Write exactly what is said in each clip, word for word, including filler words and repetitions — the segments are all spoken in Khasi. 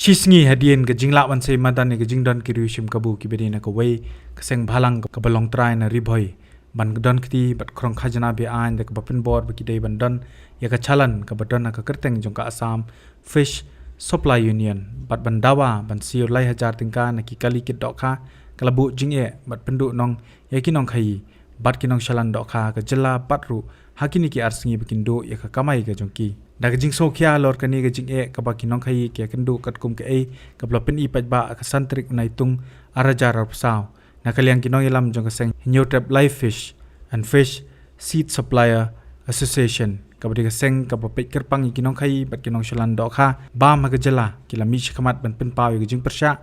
Shi sngi hadien ka jinglah ban sei madan ïa ka jingdon ki riew shim kabu kiba dei na kawei ka seng bhalang kaba long trai na Ri Bhoi ban don kti bad khrong khajna be-aiñ da kaba pynbor ba ki dei ban don ïa ka challan kaba don ha ka kyrteng jong ka Assam Fish Supply Union bad ban dawa ban siew lai hajar tyngka na ki kali kit dohkha, ka la buh jingeh bad pynduhnong ïa ki nongkhaïi bad ki nongchallan dohkha ka jylla bad ruh ha kine ki ar sngi ba kin duh ïa ka kamai ka jong ki. Da ka jingsngewkhia halor kane ka jingeh kaba ki nongkhaïi ki ïakynduh katkum kaei kaba la pyni paidbah ha ka san tarik u Naitung ar hajar arphew saw, na ka liang ki nongïalam jong ka seng Hynñiewtrep Live Fish and Fish Seed Supplier Association, kaba dei ka seng kaba peit kyrpang ïa ki nongkhaïi bad ki nongchallan dohkha bam ha ka jylla, ki la mih shakhmat ban pynpaw ïa ka jingpyrshah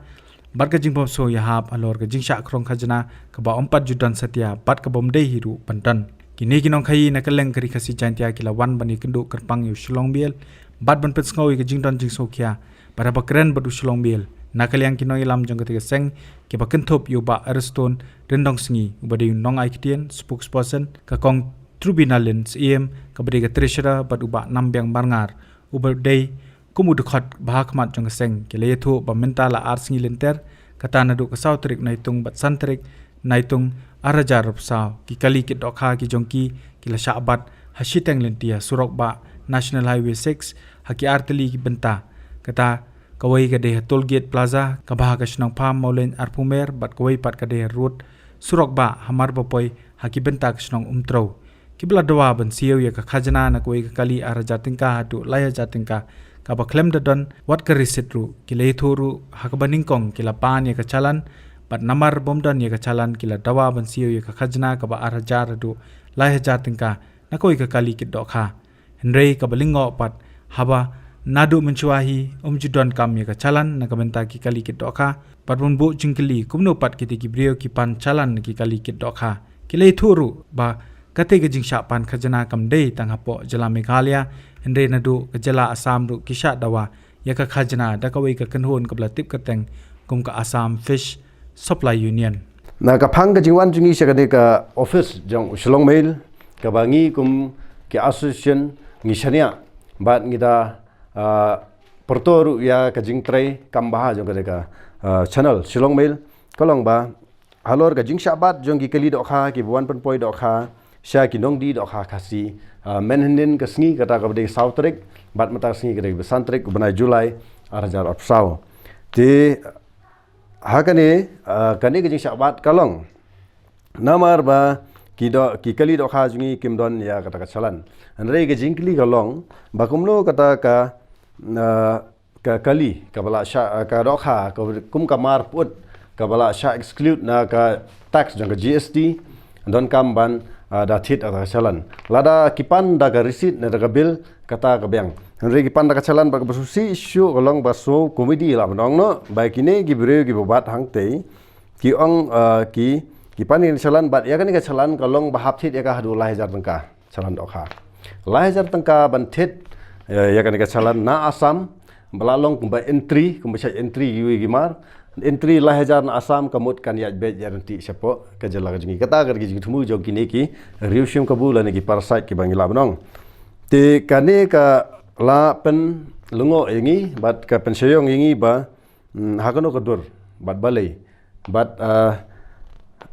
bad ka jingbymsngew ïahap halor ka jingshah khrong khajna kaba ym pat ju don satia bad kaba ym dei hi ruh ban don. Kine ki nongkhaïi na kylleng ka Ri Khasi Jaiñtia ki la wan ban ïakynduh kyrpang ïa u Shillong Mail bad ban pynsngew ïa ka jingdon jingsngewkhia bad haba kren bad u Shillong Mail, na ka liang ki nongïalam jong kata ka seng kiba kynthup ïa u Bah Ariston Ryndongsngi uba dei u nongai ktien, spokesperson, ka Kong Trubinalin Syiem kaba dei ka treasurer bad u Bah Nambiang Marngar uba dei kum u dkhot ba ha khmat jong ka seng, ki la ïathuh ba mynta la ar sngi lynter, kata naduh ka saw tarik Naitung bad san tarik Naitung ar hajar arphew saw, ki kali kit dohkha ki jong ki ki la shah bat ha shiteng lynti ha surok bah National Highway six ha ki ar tylli ki bynta. Kata kawei ka dei ha Toll Gate Plaza kaba ha ka shnong Pham Mawlein Arphumer bad kawei pat ka dei ha rud surok bah ha Marbapoi ha ki bynta ka shnong Umtrew. Kiba la dawa ban siew ïa ka khajna na kawei ka kali ar hajar tyngka haduh lai hajar tyngka kaba khlem da don wat ka receipt ruh, ki la ïathuh ruh ha kaba nyngkong ki la pan ïa ka challan bad namar bym don ïa ka challan ki la dawa ban siew ïa ka khajna kaba ar hajar haduh lai hajar tyngka na kawei ka kali kit dohkha. Hynrei kaba lyngngoh pat, haba naduh mynshuwa hi ym ju donkam ïa ka challan na ka bynta ki kali kit dohkha bad bun buh jingkylli kumno pat kita ki briew ki pan challan na ki kali kit dohkha. Ki la ïathuh ruh ba kata ka jingshah pan khajna kam dei tang hapoh jylla Meghalaya, hynrei naduh ka jylla Assam ruh ki shah dawa ïa ka khajna da kawei ka kynhun kaba la tip kyrteng kum ka Assam Fish Supply Union. Na ka phang ka jingwan jong ngi sha kane ka office jong u Shillong Mail, kaba ngi kum ki association ngi shaniah bad ngi da, ah, pyrto ruh ïa ka jingtrei kam bha jong kane ka, ah, channel Shillong Mail, ka long ba halor ka jingshah bat jong ki kali dohkha kiba wan pynpoi dohkha sha ki nongdie dohkha Khasi, ah, mynhynnin ka sngi kata kaba dei saw tarik bad mynta ka sngi ka dei kaba san tarik u bnai July ar hajar arphew saw. Te ha kane, ah, kane ka jingshah bat ka long namar ba ki doh, ki kali dohkha jong ngi kim don ïa kata ka challan. Hynrei ka jingkylli ka long ba kumno kata ka, ah, ka kali kaba la shah, ah, ka dohkha ka kum ka mar put kaba la shah exclude na ka tax jong ka G S T, donkam ban, ah, da thied ïa ka challan. Lada ki pan da ka receipt ne da ka bill kata ka biang. Hynrei ki pan da ka challan bad kaba sngewsih shuh ka long ba sngew komedi lah ban ong noh ba kine ki briew kiba bat hangtei ki ong, ah, ki, ki pan ïa ka challan bad ïa kane ka challan ka long ba hap thied ïa ka haduh lai hajar tyngka challan dohkha. Lai hajar tyngka ban thied, eh, ïa kane ka challan na Assam, ba la long kumba entry, kumba shah entry kiwei ki mar. Entry lai hajar na Assam ka mut kan ïaid beit ïaid ryntih shapoh ka jylla ka jong ngi. Kata ka dei ka jingthmu jong kine ki riew shim kabu lane ki parasite kiba ngi lah ban ong. Te kane ka la pynlyngngoh ïa ngi bad ka pynshai ïa ngi ba Hmm, ha kano ka dur bad balei bad, ah,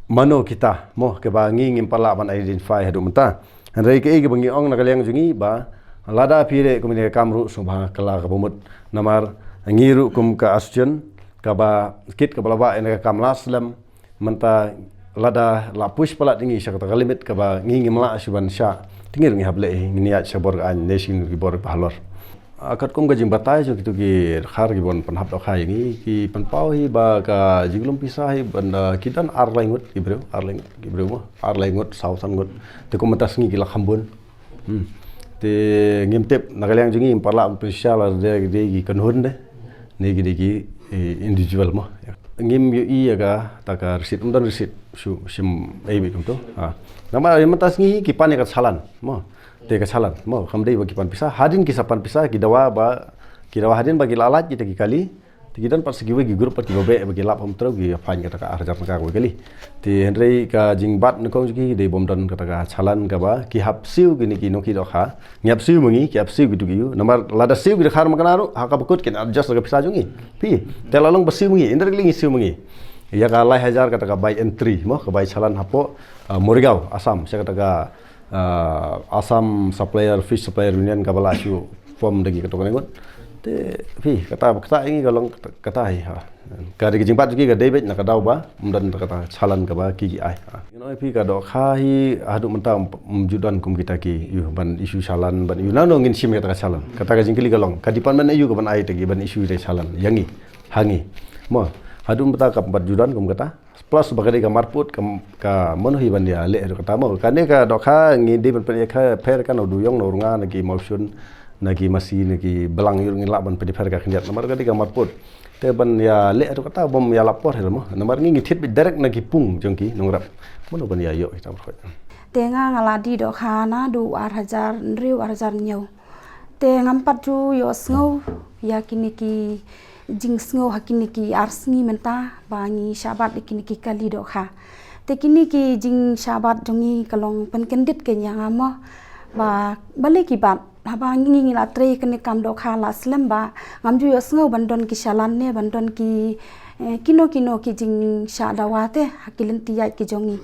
mano kita mo kaba ngi ngim pat lah ban identify haduh mynta. Hynrei kaei kaba ngi ong na ka liang jong ngi ba lada phi leh kum kane ka kam ruh sngewbha kylla kaba mut namar ngi ruh kum ka association kaba kit kaba la wad ïa ka kam la slem mynta lada la push palat ïa ngi sha kata ka limit kaba ngi ngim lah shuh ban shah. Te ngi ruh ngi hap leh hi, ngin ïaid sha bor ka aiñ ne sha ki bor ba halor. Ah, katkum ka jingbatai jong kitu ki dkhar kiba wan pynhap dohkha ïa ngi ki pynpaw hi ba ka jinglum pisa hi ban, ah, ki don ar lai ngut ki briew, ar lai ngut ki briew mo, ar lai ngut, saw san ngut. Te kum mynta sngi ki la kham bun. Hmm. Te ngim tip na ka liang jong ngi ngim pat lah ban pynshai lada dei ki kynhun de ne ki dei ki, eh, individual mo. Ngim ïohi ïa kata ka receipt, ym don receipt shuh, shim ei beit kumto. Ha. Namar mynta sngi ki pan ïa ka challan mo. Te ka challan mo, kam dei ba ki pan pisa. Hadien ki sa pan pisa ki dawa ba, ki dawa hadien ba ki la lait kita ki kali. Ki don pat sa kiwei ki group pat kiba beh ba ki lap hom treu ki fine kata ka ar hajar tyngka kawei kali. Te hynrei ka jingbat nyngkong jong ki dei bym don kata ka challan kaba ki hap siew kine ki nongkit dohkha. Ngi hap siew ma ngi, ki hap siew kito ki ïew. Namar lada siew ki dohkha ma kane ruh ha kaba kut kin adjust da ka pisa jong ngi. Phi, te la long ba siew ma ngi, indirectly ngi siew ma ngi. Ïa ka lai hajar kata ka bai entry mo, ka bai challan hapoh, ah, Morigaon, Assam, sha kata ka, ah, Assam Supplier, Fish Supplier Union kaba la shu form da ki katto katne ngut. Te phi, kata, kata ïa ngi ka long kata, kata hi ha. Ka dei ka jingbat jong ki ka dei beit na ka daw ba ym don kata challan kaba ki ki ai ha. Ngi ong ïa phi ka dohkha hi haduh mynta ym ju don kum kita ki ïew ban issue challan, ban ïew nangno ngin shim ïa kata ka challan. Kata ka jingkylli ka long ka department ïew ka ban ai ïa ki ban issue ïa challan ïa ngi, ha ngi. Mo, haduh mynta kam pat ju don kum kata. Plus ba ka dei ka marput ka, ka mano hi ban ïaleh haduh kata mo. Kane ka dohkha ngi dei ban pynïakha pher ka na u duyong, na u rnga, na ki mawshun, na ki masi, na ki blang, ïoh ngi lah ban pynïapher ka khyndiat namar ka dei ka marput. Te ban ïaleh haduh kata bym ïalap por hi mo. Namar ngi ngi thied beit direct na ki pung jong ki nongrep. Mano ban ïa ïoh kita ba khot. Te nga nga la die dohkha naduh ar hajar hynriew, ar hajar hynñiew. Te ngam pat ju ïohsngew ïa kine ki jingsngew ha kine ki ar sngi mynta ba ngi shah bat ïa kine ki kali dohkha. Te kine ki jingshah bat jong ngi ka long pynkyndit kein ïa nga mo ba balei ki bat. Haba ngi ngi la trei kane ka kam dohkha la slem ba ngam ju ïohsngew ban don ki challan ne ban don ki, eh, kino kino ki jingshah dawa te ha ki lynti ïaid ki jong ngi.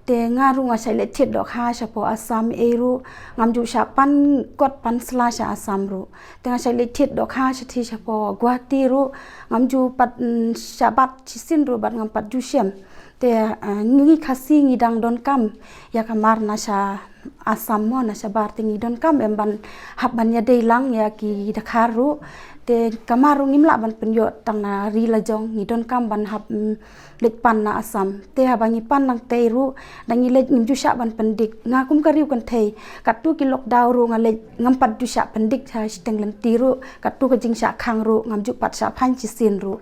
Te nga ruh nga shah leit thied dohkha shapoh Assam ei ruh ngam ju shah pan kot pan sla sha Assam ruh. Te nga shah leit thied dohkha shathie shapoh Guwahati ruh ngam ju pat, mm, shah bat shisien ruh bad ngam pat ju shem. Te, ah, ngi Khasi ngi dang donkam ïa ka mar na sha Assam mo, na shabar te ngi donkam em ban hap ban ïadei lang ïa ki dkhar ruh. Te ka mar ruh ngim lah ban pynïoh tang na ri la jong, ngi donkam ban hap, mm, leit pan na Assam. Te haba ngi pan nangtei ruh da ngi leit ngim ju shah ban pyndik. Nga kum ka riew kynthei katto ki lockdown ruh nga leit ngam pat ju shah pyndik ha shiteng lynti ruh, katto ka jingshah khang ruh ngam ju pat shah phai shisien ruh.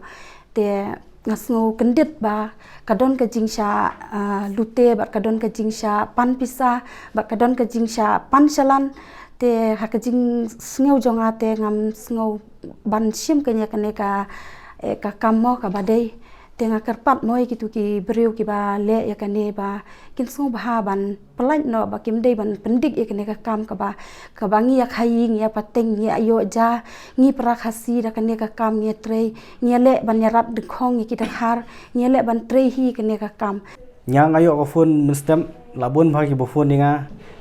Te nga sngew kyndit ba ka don ka jingshah, ah, lute bad ka don ka jingshah pan pisa bad ka don ka jingshah pan challan. Te ha ka jingsngew jong nga te ngam sngew ban shim kein ïa kane ka, eh, ka kam mo kaba dei. Te nga kyrpad mo ïa kito ki briew kiba leh ïa kane ba kin sngewbha ban pyllait noh ba kim dei ban pyndik ïa kane ka kam kaba, kaba ngi ïa khaii, ngi ïa pateng, ngi ïa ïoh ja, ngi para Khasi da kane ka kam ngi ïa trei, ngi ïa leh ban ïarap dkhong ïa ki dkhar, ngi ïa leh ban trei hi kane ka kam. Nga nga ïoh ka phone mynstep, la bun bha kiba phone ïa nga,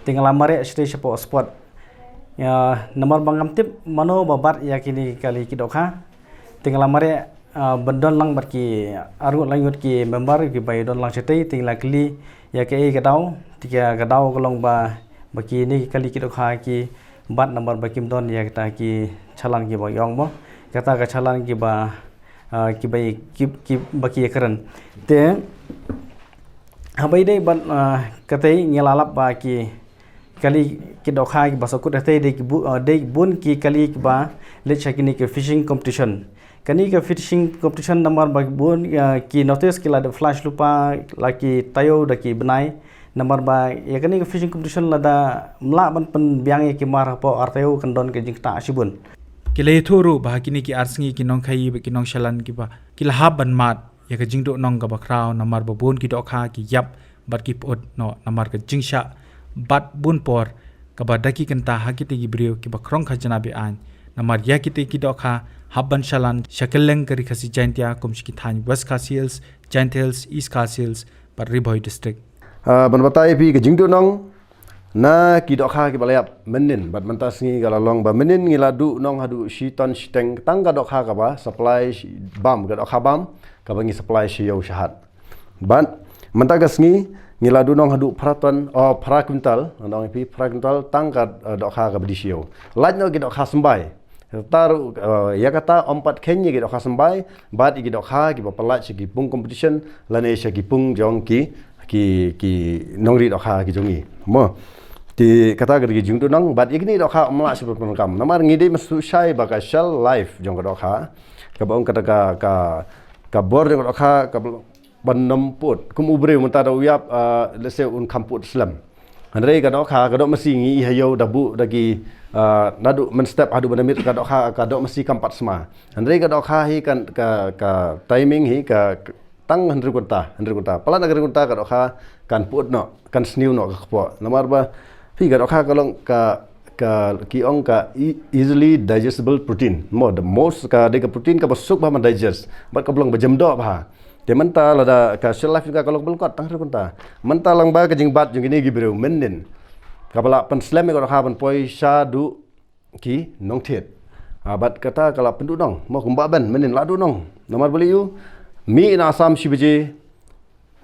te nga la mareh shatei shapoh spot. Ïa, namar ba ngam tip mano ba bat ïa kine ki kali ki dohkha. Te nga la mareh, ah, ban don lang bad ki arngut laingut ki member kiba ïa don lang shatei, te nga la kylli ïa kaei ka daw, te ka, ka daw ka long ba, ba kine ki kali ki dohkha ki bat namar ba kim don ïa kita ki challan kiba ïong mo. Kata ka challan kiba, ah, kiba ïa, ki, kiba ki ïa kren. Te haba ïadei bad, ah, katei ngi la lap ba ki kali ki dohkha kiba sah kut hatei dei ki bu-, ah, dei bun ki kali kiba leit sha kine ki fishing competition. Kane ka fishing competition namar ba bun, ah, ki notice ki la dep flash lypa la ki taïew da ki bnai. Namar ba ïa kane ka fishing competition lada ym lah ban pynbiang ïa ki mar hapoh ar taïew kan don ka jingktah shibun. Ki la ïathuh ruh ba ha kine ki ar sngi ki nongkhaii bad ki nongchallan kiba ki la hap ban mad ïa ka jingduhnong kaba khraw namar ba bun ki dohkha ki ïap bad ki pyut noh namar ka jingshah bat bun por kaba da ki kynta ha kitei ki briew kiba khrong khajna be-aiñ. Namar ïa kitei ki dohkha hap ban challan sha kylleng ka Ri Khasi Jaintia kum sha ki thaiñ West Khasi Hills, Jaintia Hills, East Khasi Hills bad Ri Bhoi District. Ah, ban batai ïa phi ka jingduhnong na ki dohkha kiba la ïap mynnin bad mynta sngi ka la long ba mynnin ngi la duhnong haduh shi ton shiteng tang ka dohkha kaba supply shi-, bam, ka dohkha bam kaba ngi supply sha ïew sha hat. Bad mynta ka sngi ngi la duhnong haduh phra ton, oh, phra kwintal, nga ong ïa phi phra kwintal tang ka, eh, dohkha kaba die sha ïew. Lait noh ki dohkha symbai. Kata ruh, eh, ïa kata ym pat kheiñ ïa ki dohkha symbai bad ïa ki dohkha kiba pynlait sha ki pung competition lane sha ki pung jong ki, ki, ki nongri dohkha ki jong ngi. Mo. Te kata ka dei ka jingduhnong bad ïa kine ki dohkha ym lah shuh ban pyndonkam. Namar ngi dei ban sngewthuh shai ba ka shelf life jong ka dohkha kaba ong kata ka, ka, ka bor jong ka dohkha kaba ban nym pyut. Kum u briew mynta da u ïap, ah, let's say un kham pyut slem. Hynrei ka dohkha, ka doh masi ngi i ha ïew da buh da ki, ah, naduh mynstep haduh ba na miet ka dohkha, ka doh masi kam pat sma. Hynrei ka dohkha hi kan, ka, ka timing hi ka, ka tang hynriew kynta, hynriew kynta. Palat na ka hynriew kynta ka dohkha kan put noh, kan sniew noh ka kpoh. Namar ba, phi ka dohkha ka long ka, ka ki ong ka e-, easily digestible protein. Mo, the most ka dei ka protein kaba suk bha ban digest. Bad kaba long ba jem doh bha. Te mynta lada ka shelf life jong ka ka long ba lyngkot tang hynriew kynta. Mynta lang ba ka jingbat jong kine ki briew mynnin. Kaba la pynslem ïa ka dohkha ban poi shaduh ki nongthied. Ah, bad kata ka la pynduh nong, mo kumba ban mynnin la duh nong. Namar balei ïoh, mih na Assam shi baje,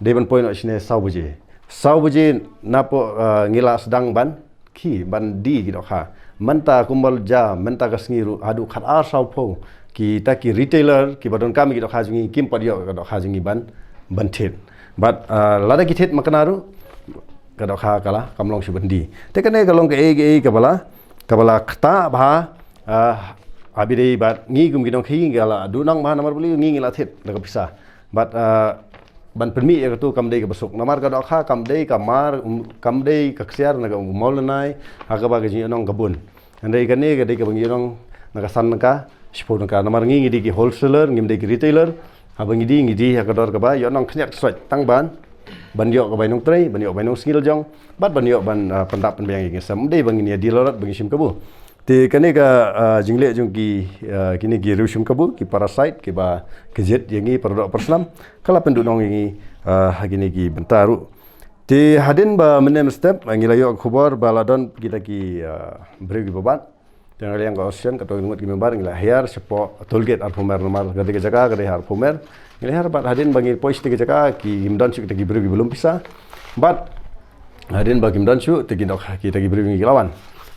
dei ban poi noh shane saw baje. Saw baje napoh, ah, ngi la sdang ban khie, ban die ki dohkha. Mynta kumba la jia, mynta ka sngi ruh haduh khatar saw phew kita ki retailer kiba donkam ïa ki dohkha jong ngi kim pat ïoh ka dohkha jong ngi ban, ban thied. Bad, ah, lada ki thied mynta ruh ka dohkha ka la kam long shuh ban die. Te kane ka long kaei kaei kaba la, kaba la ktah bha, ah, ha ba ïadei bad ngi kum ki nongkhie ka la duh nong bha namar balei ngi, ngi la thied da ka pisa. Bad, ah, ban pynmih ïa katu kam dei kaba suk. Namar ka dohkha kam dei ka mar, um, kam dei ka ksiar na ka mawlynnai, ha kaba ka jingïohnong ka bun. Hynrei kane ka dei kaba ngi ïohnong na ka san tyngka, shiphew tyngka. Namar ngi ngi dei ki wholesaler, ngim dei ki retailer. Haba ngi die, ngi die ha ka dor kaba ïohnong khyndiat ksoit tang ban, ban ïoh ka bai nongtrei, ban ïoh bai nongsngewlajong, bad ban ïoh ban, ah, pyndap pynbiang ïa ki ngi sem. Ym dei ba ngin ïa die larot ba ngi shim kabu. Te kane ka, ah, jingleh jong ki, ah, kine ki riew shim kabu, ki parasite, kiba kjit ïa ngi para doh para snam, ka la pynduh nong ïa ngi, ah, ha kine ki bynta ruh. Te hadien ba mynne mynstep, ah, ngi la ïoh khubor ba la don kita ki, ah, briew kiba bat. Te na liang ka Ocean, katto katne ngut ki member, ngi la hiar shapoh toll gate Arphew Mer namar ka dei ka jaka ka dei ha Arphew Mer. Ngi la hiar bad hadien ba ngi poi sha kata ka jaka kim don shuh kita ki briew kiba lum pisa. Bad hadien ba kim don shuh, te ki dohkha kita ki briew ngi ki la wan.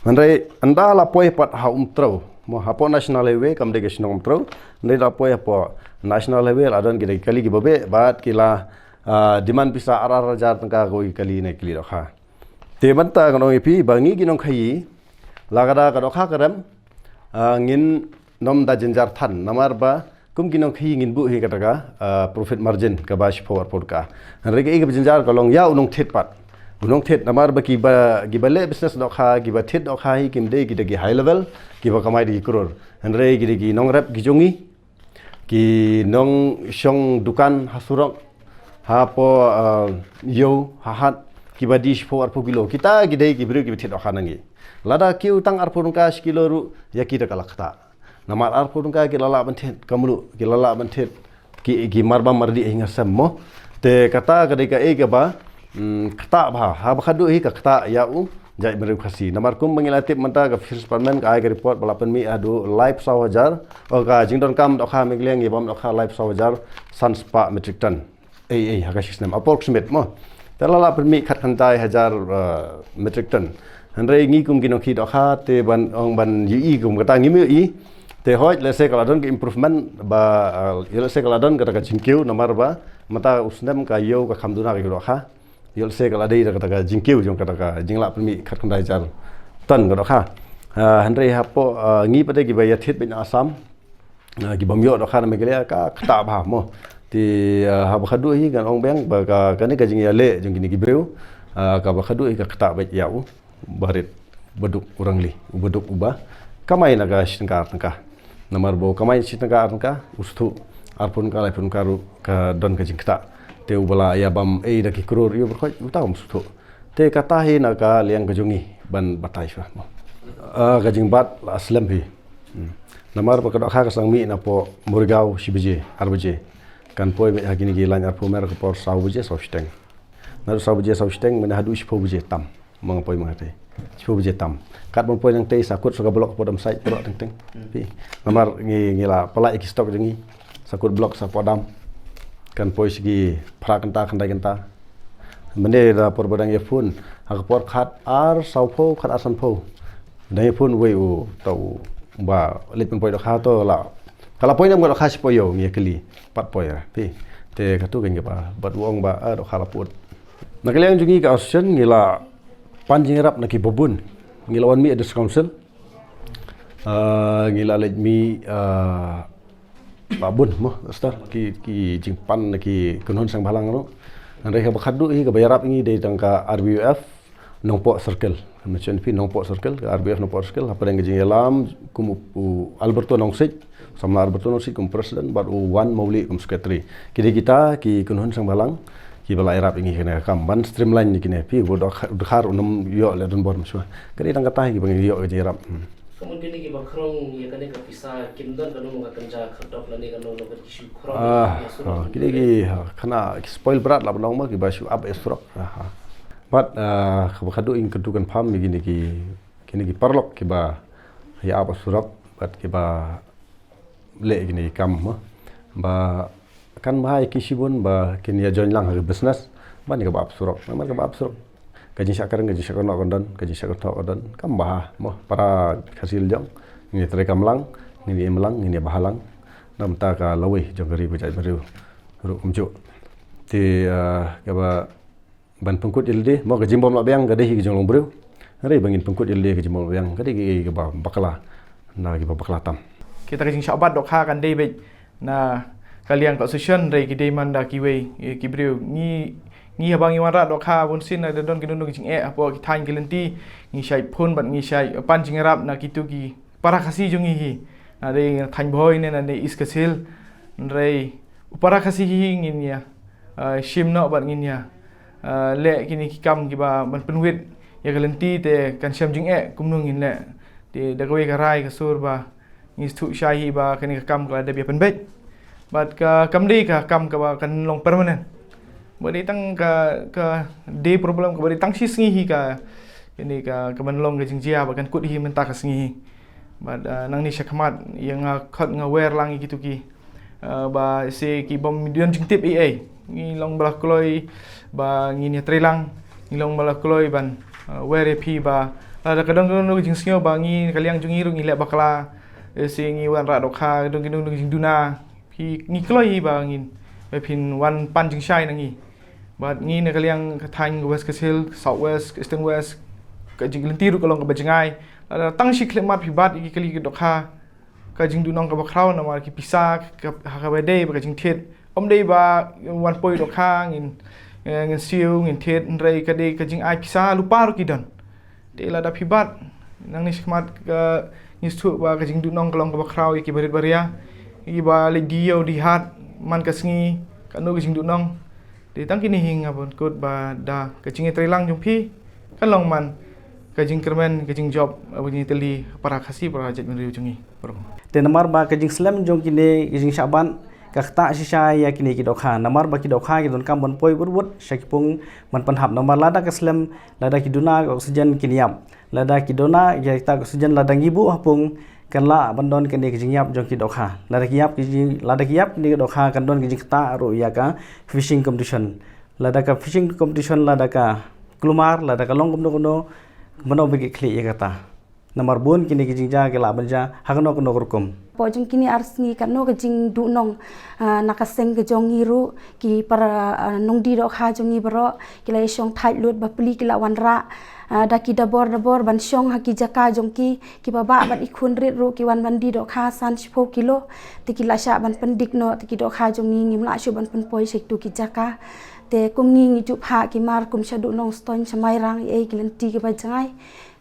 Hynrei ynda la poi pat ha Umtrew, mo hapoh National Highway, kam dei ka shnong Umtrew. Hynrei la poi hapoh National Highway la don kita ki kali kiba beh bad ki la, ah, demand pisa ar ar hajar tyngka kawei ka kali ne ka kali dohkha. Te mynta ngan ong ïa phi ba ngi ki nongkhie, lada ka dohkha ka rem, ah, ngin nym da jynjar than namar ba kum ki nongkhie ngin buh hi kata ka, ah, profit margin kaba shiphew arphew tyngka. Hynrei kaei kaba jynjar ka long ïa u nongthied pat. U nongthied namar ba kiba, kiba leh business dohkha, kiba thied dohkha hi kim dei kita ki high level, kiba kamai da ki klur. Hynrei kita ki nongrep ki jong ngi, ki nongshong dukan ha surok, hapoh, ah, ïew, ha hat, kiba die shiphew arphew kilo. Kita ki dei ki briew kiba thied dohkha na ngi. Lada kiew tang arphew tyngka shi kilo ruh, ïa kita ka la ktah. Namar arphew tyngka ki la lah ban thied, ka mluh, ki la lah ban thied, ki, ki marbam mardih ha ngi sem mo. Te kata ka dei kaei kaba, hmm, ktah bha, haba khatduh hi ka ktah ïa u jaitbynriew Khasi. Namar kumba ngi la tip mynta ka Fisheries Department ka ai ka report ba la pynmih haduh laiphew saw hajar, o ka jingdonkam dohkha Meghalaya ngi bam dohkha laiphew saw hajar san spah metric ton. Ei, ei, ha ka shi snem approximate mo. Te la lah pynmih khatkhyndai hajar, eh, metric ton. Hynrei ngi kum ki nongkhie dohkha te ban ong ban ïohi kum kata ngim ïohi. Te hooid lehse ka la don ka improvement ba, eh, lehse ka la don kata ka jingkiew namar ba mynta u snem ka ïew ka kham duna ka ïew dohkha. Ïoh lehse ka la dei da kata ka jingkiew jong kata ka jinglah pynmih khatkhyndai hajar ton ka dohkha. Ah, hynrei hapoh, ah, ngi pat de kiba ïathied beit na Assam, ah, kibym ïoh dohkha na Meghalaya ka ktah bha mo. Te, ah, haba khatduh hi ngan ong biang ba ka, kane ka jingïaleh jong kine ki briew, ah, kaba khatduh hi ka ktah beit ïa u barit baduk u rangli, u baduk uba kamai na ka shi tyngka ar tyngka. Namar ba u kamai shi tyngka ar tyngka, u sngewthuh arphew tyngka laiphew tyngka ruh ka don ka jingktah. Te uba la ïa bam ei da ki klur ïa u briew khoit, uta um sngewthuh. Te kata hi na ka liang ka jong ngi ban batai shuwa mo. Ah, ka jingbat la slem hi. Hmm. Namar ba ka dohkha ka sdang mih napoh Morigaon shi baje, ar baje. Kan poi beit ha kine ki lain Arphew Mer ka por saw baje, saw shiteng. Naduh saw baje, saw shiteng, mynne haduh shiphew baje tam. Ma nga poi ma nga tei. Shiphew baje tam. Katba nga poi nangtei sa kut sha ka block hapoh Dam Site, pyrshah teng teng. Hmm. Phi. Namar ngi, ngi la pynlait ïa ki stock jong ngi. Sa kut block sa hapoh dam. Kan poi sha ki phra kynta, khyndai kynta. Mynne da por ba dang ïa phone. Ha ka por khatar saw phew, khatar san phew. Dang ïa phone wei u, uta uba leit pynpoi dohkha to la. Ka la poi ne em ka dohkha shiphew ïew ngi ïa kylli. Pat poi ra. Phi. Te katu kan ïa ba. Bad u ong ba, ah, dohkha la put. Na ka liang jong ngi ka Association ngi la pan jingïarap na kiba bun. Ngi la wan mih ha District Council. Ah, ngi la leit mih, ah, ba bun mo, Esther, ki, ki jingpan na ki kynhun seng bhalang ruh. Hynrei kaba khatduh hi kaba ïarap ïa ngi dei tang ka R B U F, Nongpoh Circle. Mention phi Nongpoh Circle, ka R B F Nongpoh Circle, hapdeng ka jingïalam kum u, u Alberto Nongsiej, samla Alberto Nongsiej kum president, bad u Wan Mawlieh kum secretary. Ki dei kita ki kynhun seng bhalang kiba la ïarap ïa ngi kane ka kam ban streamline ïa kine, phi, u dkhar, u dkhar u nym ïoh leh donbor mynshuwa. Ka dei tang kata hi kiba ngi ïoh ka jingïarap. Hmm. Ka mut kine kiba khrong ïa kane ka pisa kim don kano ka kynja khyrdop lane kano ka tissue khrong. Ah, ïa surok. Ah, kine ki, ah, kane ki spoil brat lah ban ong mo, kiba shu ap ïa surok. Ah, ah. Bad, ah, kaba khadduh ïa ngi kyntu kynpham ïa kine ki, kine ki paralok kiba ïa ap ïa surok bad kiba leh ïa kine ki kam mo. Ba kan bha ïa ki shibun ba kin ïa join lang ha ka business ban ïa kaba ap surok. Namar kaba ap surok, ka jingshah kren, ka jingshah kynnoh kan don, ka jingshah kynthoh kan don. Kam bha mo, para Khasi la jong, ngi treikam lang, ngi im lang, ngi bha lang. Namar ka lawei jong ka ri bad ka jaitbynriew ruh kumjuh. Te, ah, kaba ban pynkut ïa lade, mo, ka jingbym lah biang ka dei hi ka jinglong briew. Hynrei ba ngin pynkut ïa lade ka jingbym lah biang ka dei hi kaba bakla na kiba bakla tam. Kita ka jingshah bat dohkha kan dei beit na ka liang ka association, hynrei ki dei man da kiwei, eh, ki briew. Ngi, ngi haba ngi wanrah dohkha bunsien, da don ki, don ki jingeh hapoh ki thaiñ ki lynti, ngi shait phone bad ngi shait pan jingïarap na kitu ki para Khasi jong ngi hi. Na dei thaiñ Bhoi ne na dei East Khasi Hills. Hynrei u para Khasi hi ngin ïa, eh, shim noh bad ngin ïa, eh, leh kine ki kam kiba ban pynwit ïa ka lynti te kan shem jingeh kumno ngin leh. Te da kawei ka rai ka sur ba ngi sngewthuh shai hi ba kane ka kam ka la dep ïa pynbeit. Bad ka kam dei ka kam kaba kan long permanent. Ba dei tang ka, ka dei problem kaba dei tang shi sngi hi ka, kane ka, ka ban long ka jingjia ba kan kut hi mynta ka sngi hi. Bad, ah, nangne shakhmat ïa nga khot nga wer lang ïa kitu ki, ah, ba shi ki bym don jingtip ei ei. Ngi long ba la kloi ba ngin ïa trei lang, ngi long ba la kloi ban, ah, wer ïa phi ba lada ka don, ka don ka jingsngew ba ngi ka liang jong ngi ruh ngi leh bakla, eh, shi ngi wanrah dohkha, ka don, ka don, ka don jingduna. Phi, ngi kloi hi ba ngin, ba phin wan pan jingshai na ngi. Bad ngi na ka liang ka thaiñ ka West Khasi Hills, South West, Eastern West, ka jing lynti ruh ka long kaba jngai. Lada tang shi khyllipmat phi bat ïa ki kali ki dohkha, ka jingduhnong kaba khraw namar ki pisa ka, ha kaba dei ba ka jingthied. Ym dei ba wan poi dohkha ngin, eh, ngin siew, ngin thied, hynrei ka dei ka jingai pisa lypa ruh ki don. Te lada phi bat, nangne shakhmat ka ngi sngewthuh ba ka jingduhnong ka long kaba khraw ïa ki barit baria, ïa kiba leit die ïew die hat man ka sngi, kano ka jingduhnong. Te tang kine hi nga pynkut ba da ka jingïatreilang jong phi kan long man ka jingkyrmen, ka jingjop, ba ngi tylli para Khasi, para jaitbynriew jong ngi. Te namar ba ka jingslem jong kine ka jingshah ban ka ktah shisha ïa kine ki dohkha. Namar ba ki dohkha ki donkam ban poi bud bud sha ki pung ban pynhap. Namar lada ka slem, lada ki duna ka oxygen kin ïap. Lada ki duna ïa kita ka oxygen, lada ngi buh ha pung, kan lah ban don kane ka jingïap jong ki dohkha. Lada ki ïap ki jing, lada ki ïap kine ki dohkha kan don ka jingktah ruh ïa ka fishing competition. Lada ka fishing competition, lada ka kulmar, lada ka long kumno kumno, mano ba ki khlieh ïa kata. Namar bun kine ki jingjia ki lah ban jia ha kano kano ka rukom. Hapoh jong kine ar sngi kano ka jingduhnong, ah, na ka seng ka jong ngi ruh, ki para, ah, nongdie dohkha jong ngi baroh ki la ïashong thait lut, bapli ki la wanrah, ah, da ki dabor dabor ban shong ha ki jaka jong ki, kiba bah bad i khun rit ruh ki wan ban die dohkha san shiphew kilo, te ki la shah ban pyndik noh, te ki dohkha jong ngi ngim lah shuh ban pynpoi sha kitu ki jaka. Te kum ngi ngi ju phah ki mar kum sha Duhnong, Stoiñ, sha Mairang, ei ei ki lynti kiba jngai.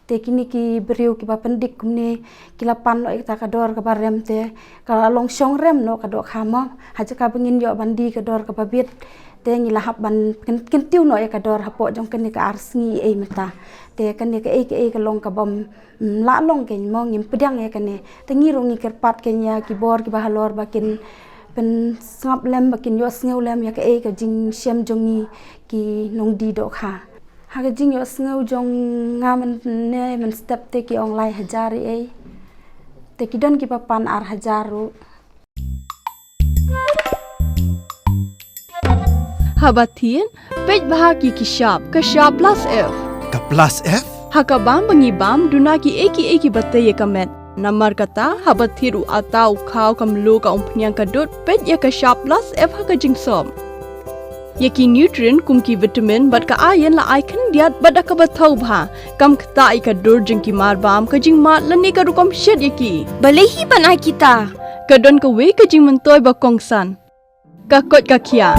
Te kine ki briew kiba pyndik kumne ki la pan noh ïa kata ka dor kaba rem, te ka la long shong rem noh ka dohkha mo. Ha jaka ba ngin ïoh ban die ka dor kaba bit, te ngi la hap ban kyn-, kyntiew noh ïa ka dor hapoh jong kane ka ar sngi ei mynta. Te kane kaei kaei ka long kabym, mm, lah long kein mo, ngim pdiang ïa kane. Te ngi ruh ngi kyrpad kein ïa ki bor kiba halor ba kin pynsngap lem, ba kin ïohsngew lem ïa kaei ka jingshem jong ngi ki nongdie dohkha. Ha ka jingïohsngew jong nga mynne mynstep te ki ong lai hajar ei ei. Te ki don kiba pan ar hajar ruh. Haba thied, peit bha ki ki shap, ka shap plus F. Ka plus F? Ha ka bam ba ngi bam, duna kiei kiei kiba tei ïa ka met. Namar kata, haba thied u atta, u khaw, ka mluh, ka umphniang, ka dud, peit ïa ka shap plus F ha ka jingsop. Ïa ki nutrient kum ki vitamin bad ka iron la ai khyndiat bad da kaba thaw bha. Kam ktah ïa ka dur jong ki mar bam, ka jingmad lane ka rukom shet ïa ki. Balei hi ban ai kita? Ka don kawei ka jingmyntoi ba kongsan. Ka koit ka khiah.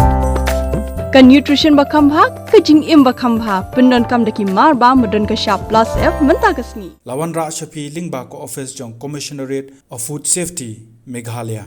Ka nutrition ba kham bha, ka jingim ba kham bha, pyndonkam da ki mar ba, ba don ka shap plus F mynta ka sngi. La wanrah sha phi lyngba ka office jong Commissionerate of Food Safety, Meghalaya.